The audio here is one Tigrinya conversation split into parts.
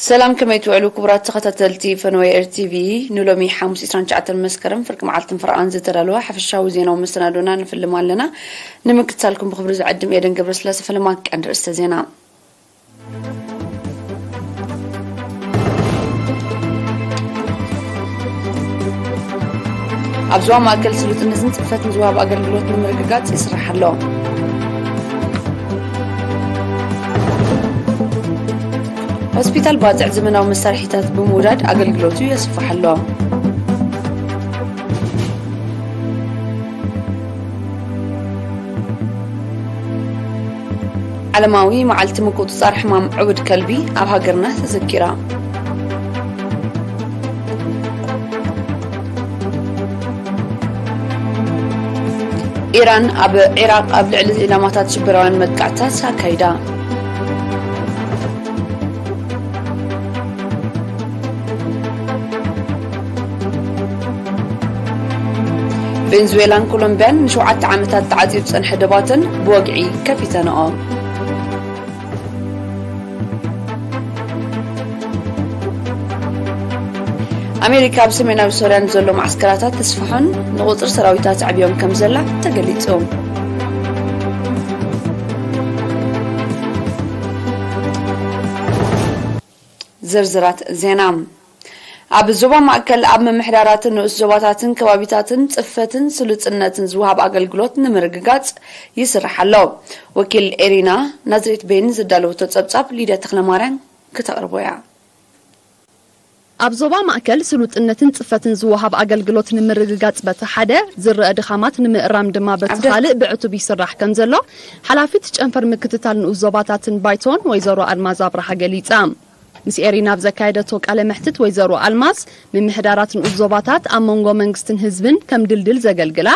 ሰላም፣ ከመይ ትውዕሉ ክቡራት ተኸታተልቲ ፈነወ ኤር ቲቪ? ንሎሚ ሓሙስ ዕስራን ትሽዓተን መስከረም ፍርቂ መዓልትን ፈረቓን ዝተዳለወ ሓፈሻዊ ዜናዊ መሰናዶና ንፍልም ኣለና። ንምክትታልኩም ብኽብሪ ዝዕድም ኤደን ገብረስላሴ። ፈለማ ቀንዲ ርእስተ ዜና። ኣብ ዞባ ማእከል ስሉጥነትን ጽፈትን ዝወሃብ ኣገልግሎት ንምርግጋጽ ይስራሕ ኣሎ። ሆስፒታል ባጽዕ ዘመናዊ መሳርሒታት ብምውዳድ ኣገልግሎቱ የስፍሕ ኣሎ። ዓለማዊ መዓልቲ ምቁጽጻር ሕማም ዕቡድ ከልቢ ኣብ ሃገርና ተዘኪራ። ኢራን ኣብ ዒራቕ ኣብ ልዕሊ ዒላማታት ሽበራውያን መጥቃዕትታት ኣካይዳ። ቬንዙዌላን ኮሎምቢያን ንሸውዓተ ዓመታት ተዓጽዩ ዝጸንሐ ደባተን ብወግዒ ከፊተንኦ። ኣሜሪካ ኣብ ሰሜናዊ ሶርያ ንዘሎ መዓስከራታት ተስፍሖን ንቁጽሪ ሰራዊታ ተዕብዮም ከም ዘላ ተገሊጹ። ዝርዝራት ዜና። ኣብ ዞባ ማእከል ኣብ ምምሕዳራትን ንኡስ ዞባታትን ከባቢታትን ጽፈትን ስሉጽነትን ዝወሃብ ኣገልግሎት ንምርግጋጽ ይስራሕ ኣሎ። ወኪል ኤሪና ናዝሬት ቤን ዘዳለወቶ ጸብጻብ ሊድያ ተኽለማርያም ክተቕርቦ እያ። ኣብ ዞባ ማእከል ስሉጥነትን ጽፈትን ዝወሃብ ኣገልግሎት ንምርግጋጽ በቲ ሓደ፣ ዝረአ ድኻማት ንምእራም ድማ በቲ ካልእ ብዕቱብ ይስራሕ ከም ዘሎ ሓላፊት ጨንፈር ምክትታል ንኡስ ዞባታትን ባይቶን ወይዘሮ ኣልማዝ ኣብርሃ ገሊጻ። ምስ ኤሪና ኣብ ዘካየደቶ ቃለ መሕትት ወይዘሮ ኣልማዝ፣ ምምሕዳራት ንኡስ ዞባታት ኣብ መንጎ መንግስትን ህዝብን ከም ድልድል ዘገልግላ፣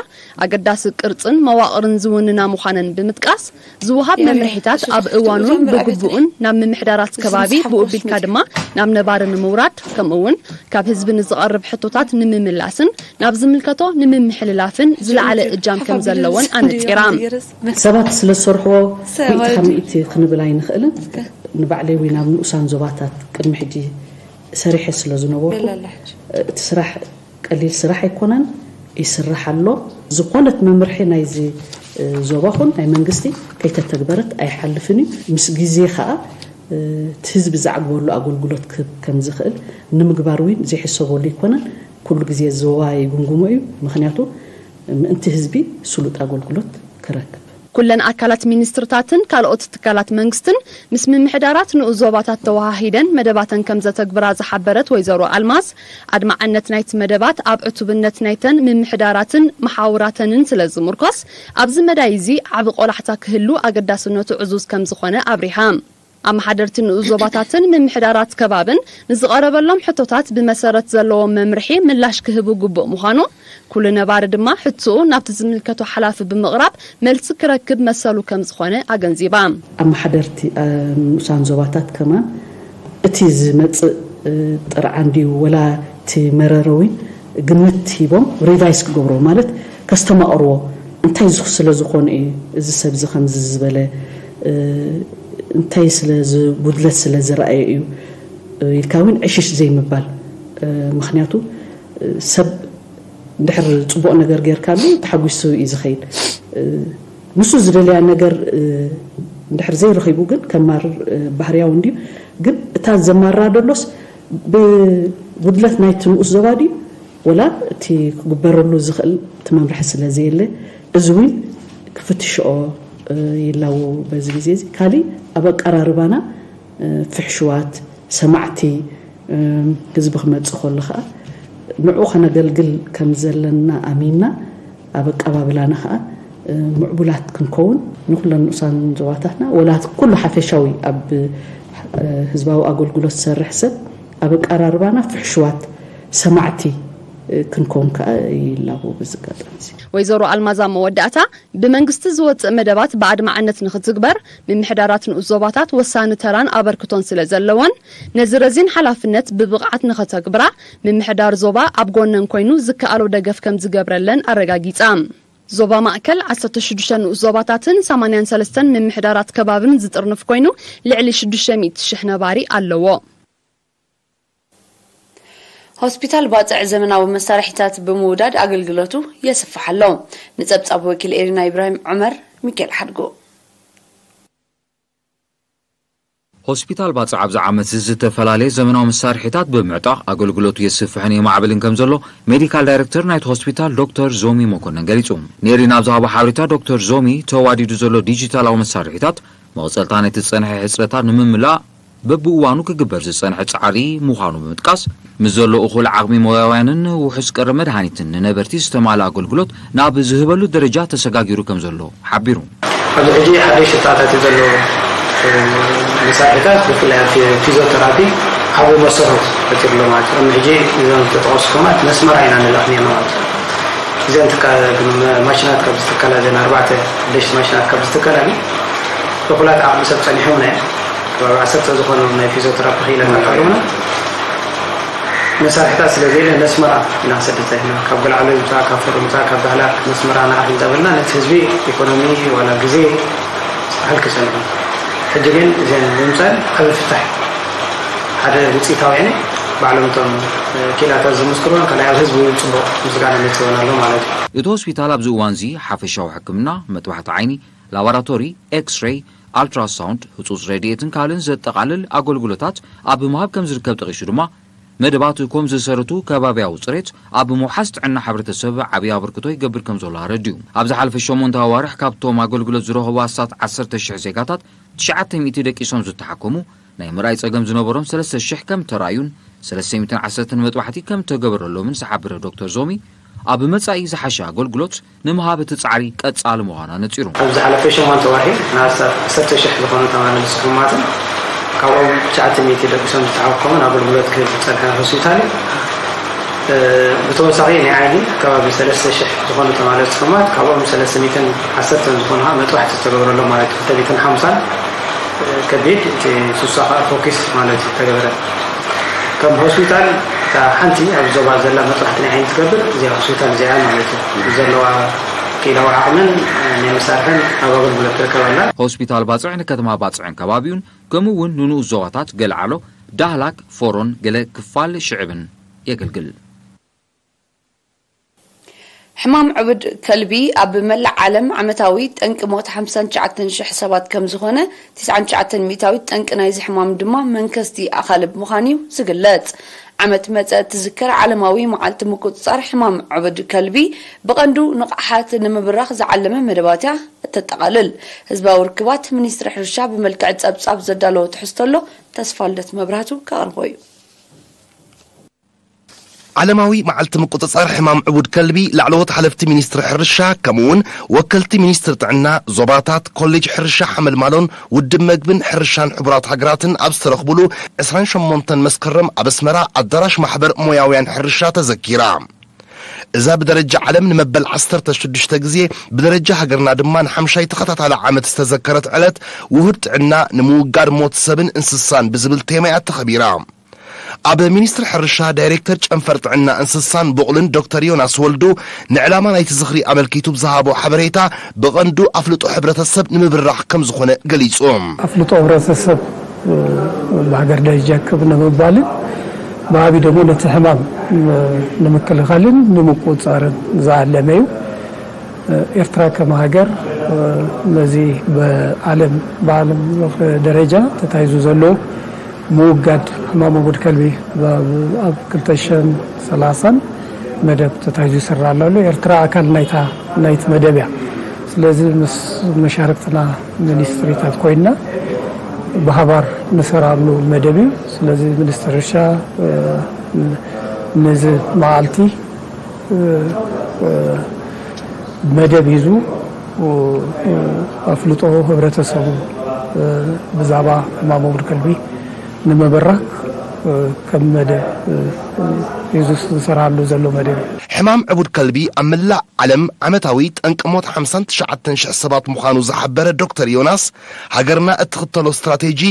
ኣገዳሲ ቅርጽን መዋቕርን ዝውንና ምዃነን ብምጥቃስ፣ ዝወሃብ መምርሒታት ኣብ እዋኑን ብግቡእን ናብ ምምሕዳራት ከባቢ፣ ብኡ ኣቢልካ ድማ ናብ ነባሪ ንምውራድ፣ ከምኡ እውን ካብ ህዝቢ ንዝቐርብ ሕቶታት ንምምላስን ናብ ዝምልከቶ ንምምሕልላፍን ዝለዓለ እጃም ከም ዘለወን ኣነጺራ። ሰባት ስለ ዝሰርሕዎ ሚእቲ ካብ ሚእቲ ክንብል ኣይንኽእልን። ንባዕለይ እውን ኣብ ንኡሳን ዞባታት ቅድሚ ሕጂ ሰሪሐ ስለ ዝነበርኩ፣ እቲ ስራሕ ቀሊል ስራሕ ኣይኮነን፣ ይስራሕ ኣሎ። ዝኾነት መምርሒ ናይዚ ዞባ ኹን ናይ መንግስቲ ከይተተግበረት ኣይሓልፍን እዩ። ምስ ግዜ ኸኣ እቲ ህዝቢ ዝዓግበሉ ኣገልግሎት ክህብ ከም ዝኽእል ንምግባር እውን ዘይሕሰበሉ ኣይኮነን። ኩሉ ግዜ ዞባ ይግምግሞ እዩ። ምኽንያቱ ምእንቲ ህዝቢ ስሉጥ ኣገልግሎት ክረክብ። ኩለን ኣካላት ሚኒስትርታትን ካልኦት ትካላት መንግስትን ምስ ምምሕዳራት ንኡስ ዞባታት ተወሃሂደን መደባተን ከም ዘተግብራ ዝሓበረት ወይዘሮ ኣልማዝ፣ ኣድማዕነት ናይቲ መደባት ኣብ ዕቱብነት ናይተን ምምሕዳራትን መሓውራተንን ስለ ዝምርኮስ፣ ኣብዚ መዳይ እዚ ዓቢ ቆላሕታ ክህሉ ኣገዳስነቱ ዕዙዝ ከም ዝኾነ ኣብሪሃ። ኣመሓደርቲ ንኡስ ዞባታትን ምምሕዳራት ከባብን ንዝቐረበሎም ሕቶታት ብመሰረት ዘለዎም መምርሒ ምላሽ ክህቡ ግቡእ ምዃኑ፣ ኩሉ ነባሪ ድማ ሕቶኡ ናብቲ ዝምልከቶ ሓላፊ ብምቕራብ መልሲ ክረክብ መሰሉ ከም ዝኾነ ኣገንዚባ። ኣመሓደርቲ ንኡሳን ዞባታት ከማን እቲ ዝመጽእ ጥርዓን ድዩ ወላ እቲ መረረዊ ግምት ሂቦም ሪቫይስ ክገብርዎ ማለት ከስተማቕርዎ፣ እንታይ ዝኽ-፣ ስለ ዝኾነ እዩ እዚ ሰብ እዚ ከምዚ ዝበለ፣ እ፣ እንታይ ስለ ዝ-፣ ጉድለት ስለ ዝረኣየ እዩ ኢልካ እውን ዕሽሽ ዘይምባል። እ፣ ምኽንያቱ፣ እ፣ ሰብ እንድሕር ጽቡቕ ነገር ጌርካሉ ተሓጒሱ እዩ ዝኸይድ። እ፣ ንሱ ዝደለያ ነገር፣ እ፣ እንድሕር ዘይረኺቡ ግን ከማርር፣ እ፣ ባህርያዊ እንድዩ። ግን እታ ዘማራ ደሎስ ብጉድለት ናይቲ ንኡስ ዞባ ድዩ ወላ እቲ ክግበረሉ ዝኽእል እቲ መምርሒ ስለ ዘየለ፣ እዚ እውን ክፍትሽኦ፣ እ፣ ይላዎ በዚ ግዜ እዚ። ካሊእ ኣብ ኣቀራርባና፣ እ፣ ፍሕሹዋት፣ ሰማዕቲ፣ እ፣ ህዝቢ ክመጽእ ከሎ ኸኣ ንዕኡ ከነገልግል ከም ዘለና ኣሚንና፣ ኣብ ኣቀባብላና ኸኣ፣ እ፣ ምዕቡላት ክንከውን ንኹለን ንኡሳን ዞባታትና፣ ወላ ኩሉ ሓፈሻዊ ኣብ፣ እ፣ ህዝባዊ ኣገልግሎት ዝሰርሕ ሰብ ኣብ ኣቀራርባና ፍሕሹዋት ሰማዕቲ፣ እ፣ ክንከውን ከኣ ይላቦ በዚ ኣጋጣሚ እዚ። ወይዘሮ ኣልማዝ ኣብ መወዳእታ፣ ብመንግስቲ ዝወጽእ መደባት ብኣድማዕነት ንኽትግበር ምምሕዳራት ንኡስ ዞባታት ወሳኒ ተራን ኣበርክቶን ስለ ዘለወን፣ ነዚ ረዚን ሓላፍነት ብብቕዓት ንኸተግብራ ምምሕዳር ዞባ ኣብ ጎነን ኮይኑ ዝከኣሎ ደገፍ ከም ዝገብረለን ኣረጋጊጻ። ዞባ ማእከል ዓሰርተ ሽዱሽተ ንኡስ ዞባታትን ሰማንያን ሰለስተን ምምሕዳራት ከባብን ዝጥርንፍ ኮይኑ፣ ልዕሊ ሽዱሽተ ሚእቲ ሽሕ ነባሪ ኣለዎ። ሆስፒታል ባጽዕ ዘመናዊ መሳርሒታት ብምውዳድ ኣገልግሎቱ የስፍሕ ኣሎ። ንጸብጻብ ወኪል ኤሪና ኢብራሂም ዑመር፣ ሚካኤል ሓድጉ። ሆስፒታል ባጽዕ ኣብዚ ዓመት ዝተፈላለየ ዘመናዊ መሳርሒታት ብምዕጣቕ ኣገልግሎቱ የስፍሕን የማዕብልን ከም ዘሎ ሜዲካል ዳይሬክተር ናይቲ ሆስፒታል ዶክተር ዞሚ መኮነን ገሊጹ። ኔሪ ናብ ዝሃቦ ሓበሬታ ዶክተር ዞሚ ተዋዲዱ ዘሎ ዲጂታላዊ መሳርሒታት መቕጸልታ ናይቲ ዝጸንሐ ሕጽረታት ንምምላእ በብእዋኑ ክግበር ዝጸንሐ ጻዕሪ ምዃኑ ብምጥቃስ፣ ምስ ዘሎ እኹል ዓቕሚ ሞያውያንን ውሑስ ቀረብ መድሃኒትን ንነበርቲ ዝተማልኣ ኣገልግሎት ናብ ዝህበሉ ደረጃ ተሰጋጊሩ ከም ዘሎ ሓቢሩ። ኣብዚ ሕጂ ሓደሽቲ ተኣታትዩ ዘሎ መሳርሒታት ብፍላይ ኣብ ፊዚዮተራፒ ዓብዪ መሰረት ፈጢሩ ኣሎ ማለት እዩ። ቅድሚ ሕጂ እዞም ዝተጠቐሱ ሕሙማት ነስመራ ኢና ንልእኽ ነርና ማለት እዩ። እዘን ማሽናት ካብ ዝተከላ፣ እዘን ኣርባዕተ ሓደሽቲ ማሽናት ካብ ዝተከላ ግን እኹላት ዓቕሚ ሰብ ጸኒሖም ናይ ከባቢ ዓሰርተ ዝኾኑ ናይ ፊዚዮተራፒ ክኢለን ኣለውና። መሳርሒታት ስለ ዘየለ ነስመራ ኢና ክሰድድ ጸኒሕና። ካብ ገልዓሎ ይምጻእ፣ ካብ ፈር ይምጻእ፣ ካብ ዳህላክ ነስመራ ንኣኽ እንተበልና ነቲ ህዝቢ ኢኮኖሚ ዋላ ግዜ ዝሓልክ ጸኒሑ። ሕጂ ግን እዘን ምምጸን ዓቢ ፍታሕ ሓደ ውጽኢታውያን ባዕሎም እቶም ክኢላታት ዝምስክሩን ካልኣይ ኣብ ህዝቢ እውን ጽቡቕ ምስጋና መጽወን ኣሎ ማለት እዩ። እቲ ሆስፒታል ኣብዚ እዋን እዚ ሓፈሻዊ ሕክምና፣ መጥባሕቲ ዓይኒ፣ ላቦራቶሪ፣ ኤክስሬይ፣ ኣልትራሳውንድ፣ ህጹጽ ረድኤትን ካልእን ዘጠቓልል ኣገልግሎታት ኣብ ምሃብ ከም ዝርከብ ጠቒሱ ድማ፣ መደባት ኮም ዝሰረቱ ከባብያዊ ጽሬት ኣብ ምውሓስ ጥዕና ሕብረተሰብ ዓብዪ ኣበርክቶ ይገብር ከም ዘሎ ኣረዲኡ። ኣብ ዝሓለፈ ሸሞንተ ኣዋርሕ ካብቶም ኣገልግሎት ዝረኸቡ ኣስታት ዓሰርተ ሽሕ ዜጋታት ትሽዓተ ሚእቲ ደቂሶም ዝተሓከሙ፣ ናይ ምርኣይ ጸገም ዝነበሮም ሰለስተ ሽሕ ከም ተራእዩን ሰለስተ ሚእትን ዓሰርተን መጥባሕቲ ከም ተገበረሎምን ዝሓበረ ዶክተር ዞሚ፣ ኣብ መጻኢ ዝሓሸ ኣገልግሎት ንምሃብ እቲ ጻዕሪ ቀጻሊ ምዃኑ ኣነጺሩ። ኣብ ዝሓለፈ ሸሞንተ ወርሒ ንኣስታት ዓሰርተ ሽሕ ዝኾኑ ተማለስቲ ሕሙማትን ካብኦም ትሽዓተ ሚእቲ ደቂሶም ዝተሓከሙን ኣገልግሎት ክህብ ዝጸንሐ ሆስፒታል እዩ። እ፣ ብተወሳኺ ናይ ዓይኒ ከባቢ ሰለስተ ሽሕ ዝኾኑ ተማለስቲ ሕሙማት ካብኦም ሰለስተ ሚእትን ዓሰርተን ዝኾኑ ኸዓ መጥባሕቲ ዝተገብረሎም ማለት እዩ። ክልተ ሚእትን ሓምሳን ከቢድ፣ እቲ ስሳ ከዓ ፎኪስ ማለት እዩ ተገበረ። ከም ሆስፒታል እታ ሓንቲ ኣብ ዞባ ዘላ መጥባሕቲ ናይ ዓይኒ ትገብር እዚኣ ሆስፒታል እዚኣ ማለት እዩ። ዘለዋ ክኢላዊ ዓቕምን ናይ መሳርሕን ኣብ ኣገልግሎት ትርከብ ኣላ። ሆስፒታል ባጽዕ ንከተማ ባጽዕን ከባቢኡን ከምኡ እውን ንንኡስ ዞባታት ገልዓሎ፣ ዳህላክ፣ ፎሮን ገለ ክፋል ሽዕብን የገልግል። ሕማም ዕቡድ ከልቢ ኣብ መላእ ዓለም ዓመታዊ ጠንቂ ሞት ሓምሳን ትሽዓተን ሽሕ ሰባት ከም ዝኾነ፣ ትስዓን ትሽዓተን ሚእታዊት ጠንቂ ናይዚ ሕማም ድማ መንከስቲ ኣኻልብ ምዃኑ እዩ ዝግለጽ። ዓመት መጸ እትዝከር ዓለማዊ መዓልቲ ምቁጽጻር ሕማም ዕቡድ ከልቢ ብቐንዱ ንቕሓት ንምብራኽ ዝዓለመ መደባት እያ እተጠቓልል። ህዝባዊ ርክባት ሚኒስትሪ ሕርሻ ብመልክዕ ጸብጻብ ዘዳለዎ ትሕዝቶ ኣሎ፣ ተስፋልደት መብራህቱ ከቕርቦ እዩ። ዓለማዊ መዓልቲ ምቁጽጻር ሕማም ዕቡድ ከልቢ ላዕለዎት ሓለፍቲ ሚኒስትሪ ሕርሻ ከምኡውን ወከልቲ ሚኒስትሪ ጥዕና፣ ዞባታት፣ ኮሌጅ ሕርሻ ሓመልማሎን ውድብ መግብን ሕርሻን ሕቡራት ሃገራትን ኣብ ዝተረኽቡሉ ዕስራን ሸሞንተን መስከረም ኣብ ኣስመራ ኣዳራሽ ማሕበር ሞያውያን ሕርሻ ተዘኪራ። እዛ ብደረጃ ዓለም ንመበል ዓሰርተ ሽዱሽተ ግዜ ብደረጃ ሃገርና ድማ ንሓምሻይ ተኸታታሊ ዓመት ዝተዘከረት ዕለት ውሁድ ጥዕና ንምውጋድ ሞት ሰብን እንስሳን ብዝብል ቴማ እያ ተኸቢራ። ኣብ ሚኒስትሪ ሕርሻ ዳይሬክተር ጨንፈር ጥዕና እንስሳን ቡቕልን ዶክተር ዮናስ ወልዱ ንዕላማ ናይቲ ዝኽሪ ኣመልኪቱ ብዝሃቦ ሓበሬታ ብቐንዱ ኣፍልጦ ሕብረተሰብ ንምብራኽ ከም ዝኾነ ገሊጹ። ኣፍልጦ ሕብረተሰብ ብሃገር ደረጃ ክብ ንምባልን ብዓቢ ደግሞ ነቲ ሕማም ንምክልኻልን ንምቁጻርን ዝዓለመ እዩ። ኤርትራ ከም ሃገር ነዚ ብዓለም ብዓለም ለኸ ደረጃ ተታይዙ ዘሎ ምውጋድ ሕማም ዕቡድ ከልቢ ኣብ ክልተ ሽሕን ሰላሳን መደብ ተታይዙ ይስራ ኣሎ። ኤርትራ ኣካል ናይታ ናይቲ መደብ እያ። ስለዚ ምስ መሻርክትና ሚኒስትሪታት ኮይና ብሓባር ንሰራሉ መደብ እዩ። ስለዚ ሚኒስትሪ ሕርሻ ነዚ መዓልቲ መደብ ሒዙ ኣፍልጦ ህብረተሰቡ ብዛዕባ ሕማም ዕቡድ ከልቢ ንምብራኽ ከም መደብ ሒዙ ዝሰራሉ ዘሎ መደብ እዩ። ሕማም ዕቡድ ከልቢ ኣብ መላእ ዓለም ዓመታዊ ጠንቂ ሞት ሓምሳን ትሽዓተን ሽሕ ሰባት ምዃኑ ዝሓበረ ዶክተር ዮናስ፣ ሃገርና እትኽተሎ ስትራቴጂ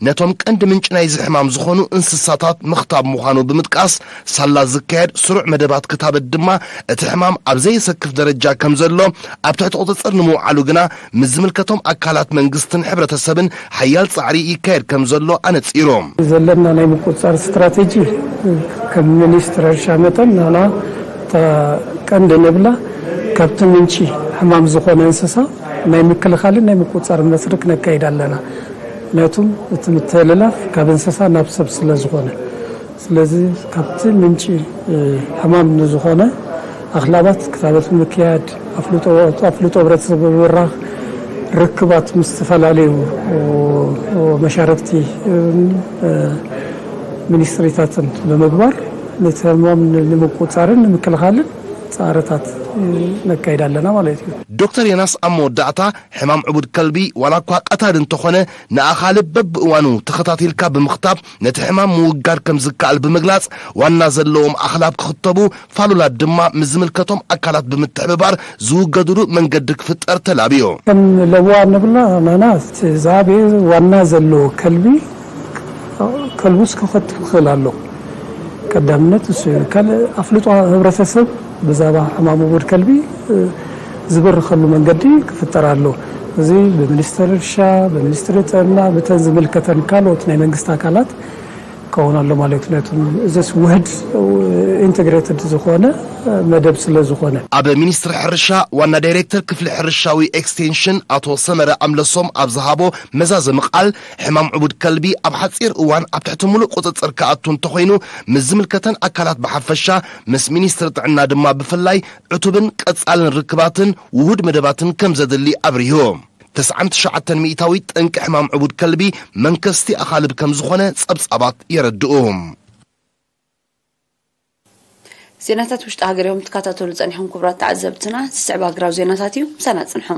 ነቶም ቀንዲ ምንጪ ናይዚ ሕማም ዝኾኑ እንስሳታት ምኽታብ ምዃኑ ብምጥቃስ፣ ሳላ ዝካየድ ስሩዕ መደባት ክታበት ድማ እቲ ሕማም ኣብ ዘየሰክፍ ደረጃ ከም ዘሎ ኣብ ትሕቲ ቁጽጽር ንምውዓሉ ግና ምስ ዝምልከቶም ኣካላት መንግስትን ሕብረተሰብን ሓያል ጻዕሪ ይካየድ ከም ዘሎ ኣነጺሩ። ዘለና ናይ ምቁጽጻር ስትራቴጂ ከም ሚኒስትር ሕርሻ መጠን ናና እታ ቀንዲ ንብላ ካብቲ ምንጪ ሕማም ዝኾነ እንስሳ ናይ ምክልኻልን ናይ ምቁጻርን መስርክ ነካይድ ኣለና። ምክንያቱም እቲ ምትሕልላፍ ካብ እንስሳ ናብ ሰብ ስለ ዝኾነ፣ ስለዚ ካብቲ ምንጪ ሕማም ንዝኾነ ኣኽላባት ክታበት ምክያድ፣ ኣፍልጦ ኣፍልጦ ህብረተሰብ ብምብራኽ፣ ርክባት ምስ ዝተፈላለዩ መሻርክቲ ሚኒስትሪታትን ብምግባር ነቲ ሕማም ንምቁጻርን ንምክልኻልን ጻዕርታት ነካይድ ኣለና ማለት እዩ። ዶክተር ዮናስ ኣብ መወዳእታ፣ ሕማም ዕቡድ ከልቢ ዋላ እኳ ቀታሊ እንተኾነ፣ ንኣኻልብ በብእዋኑ ተኸታቲልካ ብምኽታብ ነቲ ሕማም ምውጋድ ከም ዝከኣል ብምግላጽ፣ ዋና ዘለዎም ኣኽላብ ክኽተቡ፣ ፋሉላት ድማ ምስ ዝምልከቶም ኣካላት ብምትሕብባር ዝውገድሉ መንገዲ ክፍጠር ተላብዮ። ከም ለዋ ንብላ ናና እቲ ዝዓበየ ዋና ዘለዎ ከልቢ ከልቡስ ክኸትብ ክኽእል ኣሎ። ቀዳምነት እሱ እዩ። ካልእ ኣፍልጦ ህብረተሰብ ብዛዕባ ሕማም ዕቡድ ከልቢ ዝበርኸሉ መንገዲ ክፍጠር ኣሎ። እዚ ብሚኒስትሪ እርሻ፣ ብሚኒስትሪ ጥዕና፣ ብተን ዝምልከተን ካልኦት ናይ መንግስቲ ኣካላት ክኸውን ኣሎ ማለት እዩ። ነቱን እዚስ ውህድ ኢንተግሬትድ ዝኾነ መደብ ስለ ዝኾነ። ኣብ ሚኒስትሪ ሕርሻ ዋና ዳይሬክተር ክፍሊ ሕርሻዊ ኤክስቴንሽን ኣቶ ሰመረ ኣምለሶም ኣብ ዝሃቦ መዛዘሚ ቃል፣ ሕማም ዕቡድ ከልቢ ኣብ ሓጺር እዋን ኣብ ትሕቲ ሙሉእ ቁጽጽር ክኣቱ እንተኾይኑ፣ ምስ ዝምልከተን ኣካላት ብሓፈሻ፣ ምስ ሚኒስትሪ ጥዕና ድማ ብፍላይ ዕቱብን ቀጻልን ርክባትን ውሁድ መደባትን ከም ዘድሊ ኣብሪሁ። ተስዓን ትሽዓተን ሚእታዊት ጠንቂ ሕማም ዕቡድ ከልቢ መንከስቲ ኣኻልብ ከም ዝኾነ ጸብጻባት የረድኡ። ዜናታት ውሽጢ ሃገር እዮም ትከታተሉ ጸኒሕኩም ክቡራት ተዓዘብትና። ዝስዕብ ሃገራዊ ዜናታት እዩ። ምሳና ጽንሑ።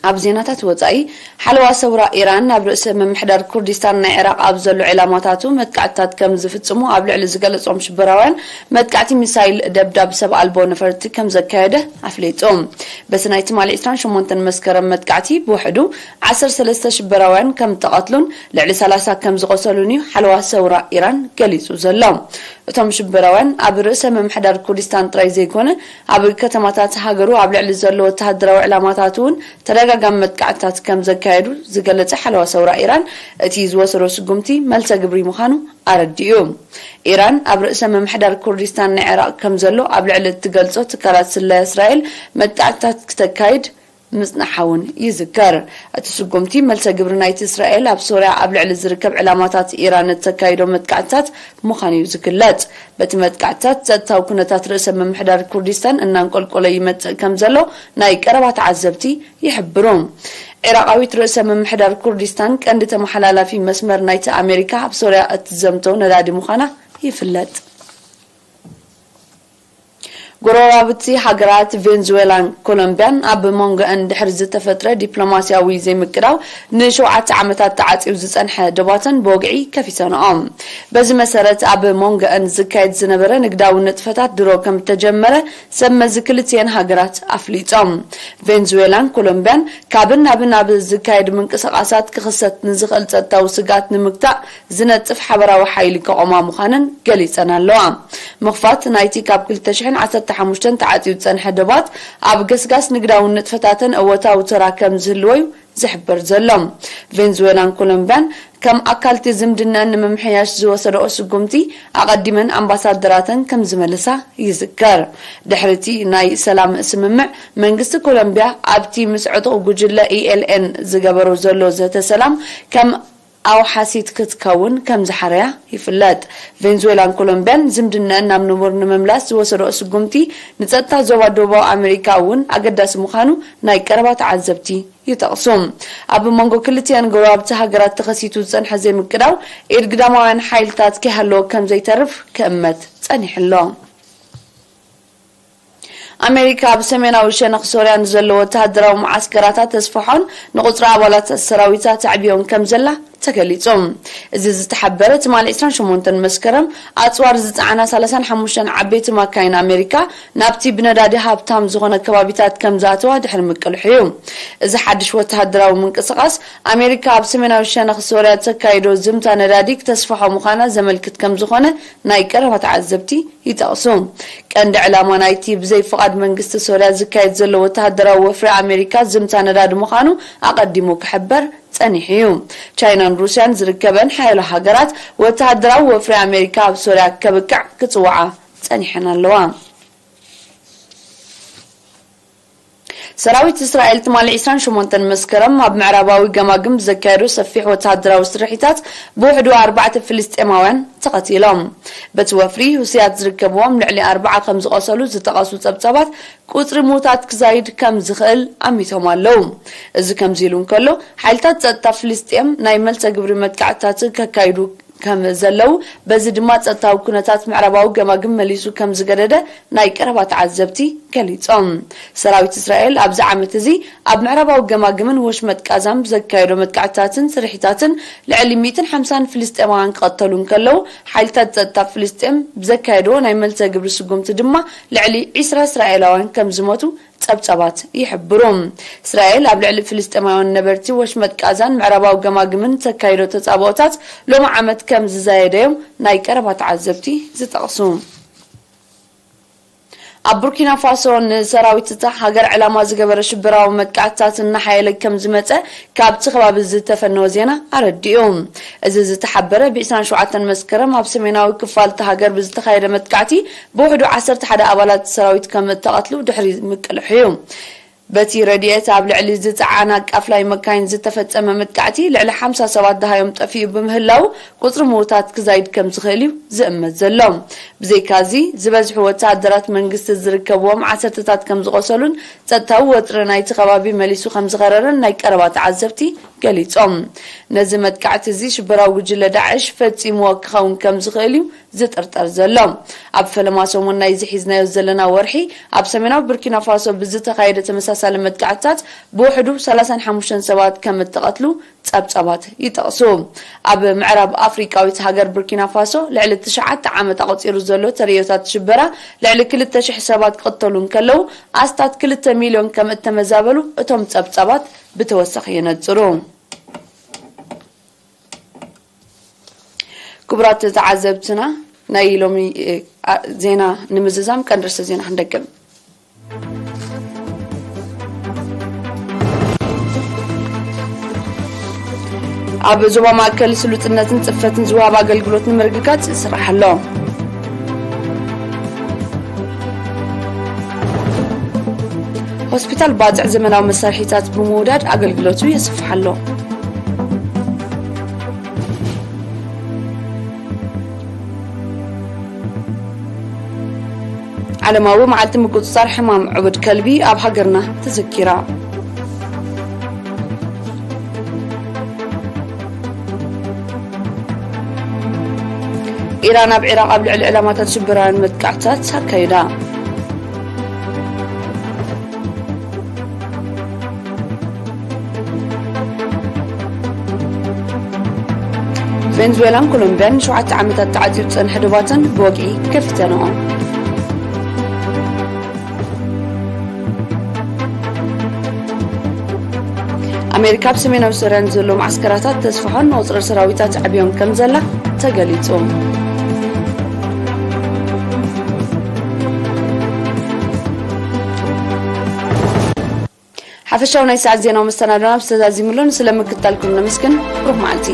ኣብ ዜናታት ወጻኢ፣ ሓለዋ ሰውራ ኢራን ናብ ርእሰ ምምሕዳር ኩርዲስታን ናይ ዒራቕ ኣብ ዘሎ ዒላማታቱ መጥቃዕትታት ከም ዝፍጽሙ ኣብ ልዕሊ ዝገለጾም ሽበራውያን መጥቃዕቲ ሚሳይል ደብዳብ ሰብ ኣልቦ ነፈርቲ ከም ዘካየደ ኣፍሊጡ። በቲ ናይ ትማሊ ዕስራን ሸሞንተን መስከረም መጥቃዕቲ ብውሕዱ ዓሰርተ ሰለስተ ሽበራውያን ከም እተቐትሉን ልዕሊ ሰላሳ ከም ዝቖሰሉን እዩ ሓለዋ ሰውራ ኢራን ገሊጹ ዘሎ። እቶም ሽበራውያን ኣብ ርእሰ ምምሕዳር ኩርዲስታን ጥራይ ዘይኮነ፣ ኣብ ከተማታት ሃገሩ ኣብ ልዕሊ ዘሎ ወተሃደራዊ ዕላማታት እውን ተደጋጋሚ መጥቃዕትታት ከም ዘካየዱ ዝገለጸ ሓለዋ ሰውራ ኢራን፣ እቲ ዝወሰዶ ስጉምቲ መልሰ ግብሪ ምዃኑ ኣረዲኡ። ኢራን ኣብ ርእሰ ምምሕዳር ኩርዲስታን ናይ ዒራቕ ከም ዘሎ ኣብ ልዕሊ እትገልጾ ትካላት ስለያ እስራኤል መጥቃዕትታት ክተካይድ ምጽናሓ እውን ይዝከር። እቲ ስጉምቲ መልሰ ግብሪ ናይቲ እስራኤል ኣብ ሶርያ ኣብ ልዕሊ ዝርከብ ዕላማታት ኢራን እተካይዶ መጥቃዕትታት ምዃኑ እዩ ዝግለጽ። በቲ መጥቃዕትታት ጸጥታዊ ኩነታት ርእሰ ምምሕዳር ኩርዲስታን እናንቆልቆለ ይመጽእ ከም ዘሎ ናይ ቀረባ ተዓዘብቲ ይሕብሩ። ዒራቓዊት ርእሰ ምምሕዳር ኩርዲስታን ቀንዲ ተመሓላላፊ መስመር ናይቲ ኣሜሪካ ኣብ ሶርያ እትዘምቶ ነዳዲ ምዃና ይፍለጥ። ጎረባብቲ ሃገራት ቬንዙዌላን ኮሎምቢያን ኣብ መንጎአን ድሕሪ ዝተፈጥረ ዲፕሎማስያዊ ዘይምቅዳው ንሸውዓተ ዓመታት ተዓጽዩ ዝጸንሐ ዶባተን ብወግዒ ከፊተንኦ። በዚ መሰረት ኣብ መንጎአን ዝካየድ ዝነበረ ንግዳዊ ንጥፈታት ድሮ ከም እተጀመረ ሰብ መዚ ክልቲኤን ሃገራት ኣፍሊጦም። ቬንዙዌላን ኮሎምቢያን ካብን ናብን ኣብ ዝካየድ ምንቅስቓሳት ክኽሰት ንዝኽእል ጸጥታዊ ስግኣት ንምግታእ ዝነጥፍ ሓበራዊ ሓይሊ ከቖማ ምዃነን ገሊጸን ኣለዋ። ምኽፋት ናይቲ ካብ ክልተ ሽሕን ዓሰርተ ሓሙሽተን ተዓጽዩ ዝጸንሐ ዶባት ኣብ ገስጋስ ንግዳዊ ንጥፈታተን እወታዊ ተራ ከም ዝህልዎ እዩ ዝሕበር ዘሎ። ቬንዙዌላን ኮሎምቢያን ከም ኣካልቲ ዝምድናን ንምምሕያሽ ዝወሰደኦ ስጉምቲ ኣቐዲመን ኣምባሳደራተን ከም ዝመልሳ ይዝከር። ድሕሪቲ ናይ ሰላም ስምምዕ መንግስቲ ኮሎምቢያ ኣብቲ ምስ ዕጡቕ ጉጅለ ኢኤልኤን ዝገበሮ ዘሎ ዘተ ሰላም ከም ኣውሓሲት ክትከውን ከም ዝሓረያ ይፍለጥ። ቬንዙዌላን ኮሎምቢያን ዝምድነአን ናብ ንቡር ንምምላስ ዝወሰደኦ ስጉምቲ ንጸጥታ ዞባ ደቡባዊ ኣሜሪካ እውን ኣገዳሲ ምዃኑ ናይ ቀረባ ተዓዘብቲ ይጠቕሱ። ኣብ መንጎ ክልቲኣን ጎረባብቲ ሃገራት ተኸሲቱ ዝጸንሐ ዘይምቅዳው ኢድ ግዳማውያን ሓይልታት ከይሃለወ ከም ዘይተርፍ ክእመት ጸኒሑ ኣሎ። ኣሜሪካ ኣብ ሰሜናዊ ሸነኽ ሶርያ ንዘለዎ ወተሃደራዊ መዓስከራታ ተስፍሖን ንቁጽሪ ኣባላት ሰራዊታ ተዕብዮን ከም ዘላ ተገሊጹ። እዚ ዝተሓበረ ትማሊ ዕስራን ሸሞንተን መስከረም ኣጽዋር ዝጸዓና ሰላሳን ሓሙሽተን ዓበይቲ ማካይን ኣሜሪካ ናብቲ ብነዳዲ ሃብታም ዝኾነ ከባቢታት ከም ዝኣተዋ ድሕሪ ምቅልሑ እዩ። እዚ ሓድሽ ወተሃደራዊ ምንቅስቓስ ኣሜሪካ ኣብ ሰሜናዊ ሸነኽ ሶርያ ተካይዶ ዝምታ ነዳዲ ክተስፋሖ ምዃና ዘመልክት ከም ዝኾነ ናይ ቀረባ ተዓዘብቲ ይጠቕሱ። ቀንዲ ዕላማ ናይቲ ብዘይ ፍቓድ መንግስቲ ሶርያ ዝካየድ ዘሎ ወተሃደራዊ ወፍሪ ኣሜሪካ ዝምታ ነዳዲ ምዃኑ ኣቐዲሙ ክሕበር ጸኒሑ እዩ። ቻይናን ሩስያን ዝርከበን ሓያሎ ሃገራት ወተሃደራዊ ወፍሪ ኣሜሪካ ኣብ ሶርያ ከብቅዕ ክጽውዓ ጸኒሐን ኣለዋ። ሰራዊት እስራኤል ትማሊ ዕስራን ሸሞንተን መስከረም ኣብ ምዕራባዊ ገማግም ብዘካየዶ ሰፊሕ ወተሃደራዊ ስርሒታት ብውሕዱ ኣርባዕተ ፍልስጤማውያን ተቐቲሎም። በቲ ወፍሪ ሁሲያት ዝርከብዎም ልዕሊ ኣርባዓ ከም ዝቐሰሉ ዝጠቐሱ ጸብጻባት ቁጽሪ ምዉታት ክዛይድ ከም ዝኽእል ኣሚቶም ኣለዉ። እዚ ከምዚ ኢሉ እንከሎ ሓይልታት ጸጥታ ፍልስጤም ናይ መልሰ ግብሪ መጥቃዕትታት ከካይዱ ከም ዘለዉ በዚ ድማ ጸጥታዊ ኩነታት ምዕራባዊ ገማግም መሊሱ ከም ዝገደደ ናይ ቀረባ ተዓዘብቲ ገሊጾም። ሰራዊት እስራኤል ኣብዚ ዓመት እዚ ኣብ ምዕራባዊ ገማግምን ወሽመጥ ቃዛን ብዘካየዶ መጥቃዕትታትን ስርሒታትን ልዕሊ ሚእትን ሓምሳን ፍልስጤማውያን ክቐተሉ እንከለዉ ሓይልታት ጸጥታ ፍልስጤም ብዘካየድዎ ናይ መልሰ ግብሪ ስጉምቲ ድማ ልዕሊ ዒስራ እስራኤላውያን ከም ዝሞቱ ጸብጻባት ይሕብሩ። እስራኤል ኣብ ልዕሊ ፍልስጤማውያን ነበርቲ ወሽመጥ ቃዛን ምዕራባዊ ገማግምን ተካይዶ ተጻብኦታት ሎሚ ዓመት ከም ዝዛየደዮም ናይ ቀረባ ተዓዘብቲ ዝጠቕሱ። ኣብ ቡርኪና ፋሶ ንሰራዊት እታ ሃገር ዕላማ ዝገበረ ሽበራዊ መጥቃዕትታት እናሓየለ ከም ዝመጸ ካብቲ ከባቢ ዝተፈነወ ዜና ኣረዲኡ። እዚ ዝተሓበረ ብ ዕስራን ሸውዓተን መስከረም ኣብ ሰሜናዊ ክፋል እታ ሃገር ብዝተኻየደ መጥቃዕቲ ብውሕዱ ዓሰርተ ሓደ ኣባላት ሰራዊት ከም እተቐትሉ ድሕሪ ምቅልሑ እዩ። በቲ ረድኤት ኣብ ልዕሊ ዝጸዓና ቃፍላይ መካይን ዝተፈጸመ መጥቃዕቲ ልዕሊ ሓምሳ ሰባት ደሃዮም ጠፊኡ ብምህላው ቁጽሪ ምዉታት ክዛይድ ከም ዝኽእል እዩ ዝእመት ዘሎ። ብዘይካዚ ዝበዝሑ ወተሃደራት መንግስቲ ዝርከብዎም ዓሰርተታት ከም ዝቖሰሉን ጸጥታዊ ወጥሪ ናይቲ ከባቢ መሊሱ ከም ዝኸረረን ናይ ቀረባ ተዓዘብቲ ገሊጾም። ነዚ መጥቃዕቲ እዚ ሽበራዊ ጉጅለ ዳዕሽ ፈጺምዎ ክኸውን ከም ዝኽእል እዩ ዝጥርጠር ዘሎ። ኣብ ፈለማ ሰሙን ናይዚ ሒዝናዮ ዘለና ወርሒ ኣብ ሰሜናዊ ቡርኪና ፋሶ ብዝተኻየደ ተመሳሳሊ መጥቃዕትታት ብውሕዱ ሰላሳን ሓሙሽተን ሰባት ከም እተቐትሉ ጸብጻባት ይጠቕሱ። ኣብ ምዕራብ ኣፍሪቃዊት ሃገር ቡርኪና ፋሶ ልዕሊ ትሽዓተ ዓመት ኣቑጺሩ ዘሎ ተርእዮታት ሽበራ ልዕሊ ክልተ ሽሕ ሰባት ክቕተሉ እንከለዉ ኣስታት ክልተ ሚልዮን ከም እተመዛበሉ እቶም ጸብጻባት ብተወሳኺ የነጽሩ። ክቡራት ተዓዘብትና ናይ ሎሚ ዜና ንምዝዛም ቀንዲ ርእሰ ዜና ክንደግም። ኣብ ዞባ ማእከል ስሉጥነትን ጽፈትን ዝወሃብ ኣገልግሎት ንምርግጋጽ ይስራሕ ኣሎ። ሆስፒታል ባጽዕ ዘመናዊ መሳርሒታት ብምውዳድ ኣገልግሎቱ የስፍሕ ኣሎ። ዓለማዊ መዓልቲ ምቁጽጻር ሕማም ዕቡድ ከልቢ ኣብ ሃገርና ተዘኪራ። ኢራን ኣብ ዒራቕ ኣብ ልዕሊ ዕላማታት ሽበራውያን መጥቃዕትታት ኣካይዳ። ቬንዙዌላን ኮሎምቢያን ንሸውዓተ ዓመታት ተዓጽዩ ዝጸንሐ ዶባተን ብወግዒ ከፊተንኦ። ኣሜሪካ ኣብ ሰሜናዊ ሶርያ ንዘለዉ መዓስከራታት ተስፍሖን ንቑጽሪ ሰራዊታት ኣዕብዮን ከም ዘላ ተገሊጹ። ሓፈሻዊ ናይ ሰዓት ዜናዊ መሰናዶና ብዝተዛዚምሉን ስለ ምክታልኩም ነመስግን። ብሩኽ መዓልቲ።